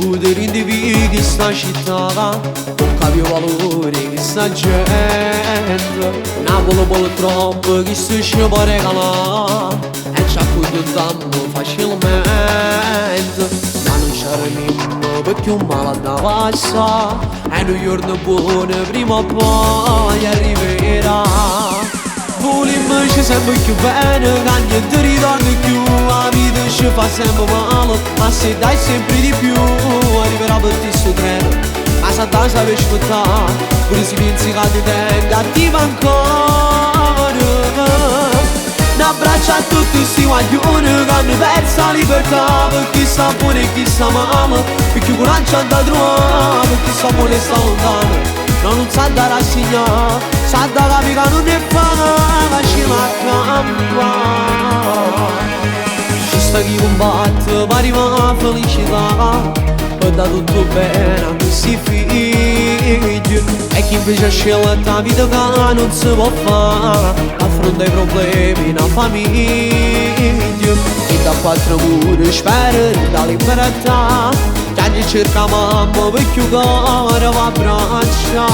cresciuto dint' vichi 'e 'sta città, Po' capì 'o valore 'e chesta gente. Napule purtroppo chesto ce po' regalà e ce accuntentammo facilmente. Ma nun ce arrennimmo pecchè 'o male adda passà e nu juorno buono prima o poi arriverà. Vulimmece sempe cchiù bene, ca niente ritorna cchiù, 'a vita ce fa sempe male, ma se dai sempre di più, arriverà pe' te 'stu treno, ma s'adda sapè aspettà, pure si piensi ca te tengo attivo ancora. N'abbraccio a tutti 'sti guagliune che hanno perso 'a libertà, pe' chi sta buono e chi sta male, pe' chi 'o coraggio adda truvà, pe' chi sta buono e sta luntano. No, nun s'adda rassignà, s'adda capì ca nun è facile a campà. Ce sta chi cumbatte p'arrivà 'a felicità, pe' dà tutto 'o bene a chisti figli, e chi invece ha scelto 'a vita ca nun se po' fa, affronta 'e problemi 'e 'na famiglia, dint' a quattro mura spera dint' 'a libertà, chiagne e cerca 'a mamma pecché 'o core vo' abbraccià.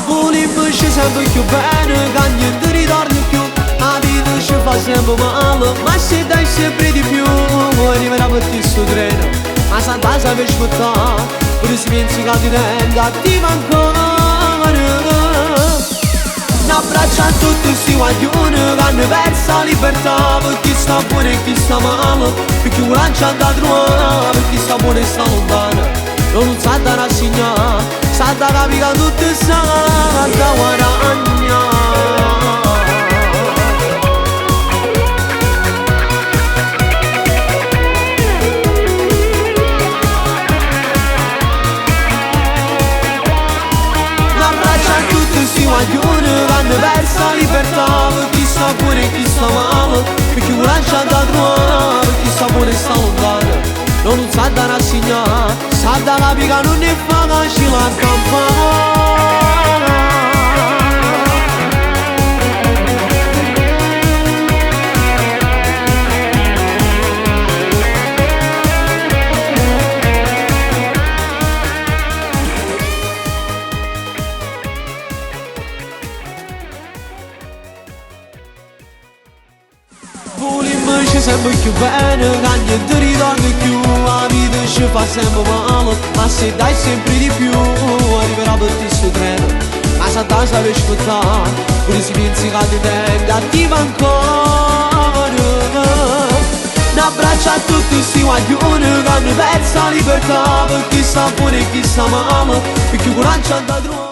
Vulimmece sempe cchiù bene, ca niente ritorna cchiù, 'a vita ce fa sempe male, ma se dai sempre di più, arriverà pe' te 'stu treno, ma s'adda sapè aspettà, pure si piensi ca te tengo attivo ancora. N'abbraccio a tutti 'sti guagliune che hanno perso 'a libertà, pe' chi sta buono e chi sta male, pe' chi 'o coraggio adda truvà, pe' chi sta buono e sta luntano. No, nun s'adda rassignà, s'adda capì ca tutto s'adda guaragnà. N'abbraccio a tutti 'sti guagliune che hanno perso 'a libertà, pe' chi sta buono e chi sta male, pe' chi 'o coraggio adda truvà, pe' chi sta buono e sta luntano. No, nun s'adda rassignà, s'adda capì ca nun è facile a campà. Vulimmece sempe cchiù bene, ca niente ritorna cchiù, 'a vita ce fa sempe male, ma se dai sempre di più, arriverà pe' te 'stu treno, ma s'adda sapè aspettà, pure si piensi ca te tengo attivo ancora. N'abbraccio a tutti 'sti guagliune che hanno perso 'a libertà, pe' chi sta buono e chi sta male, pecché 'o coraggio adda truvà.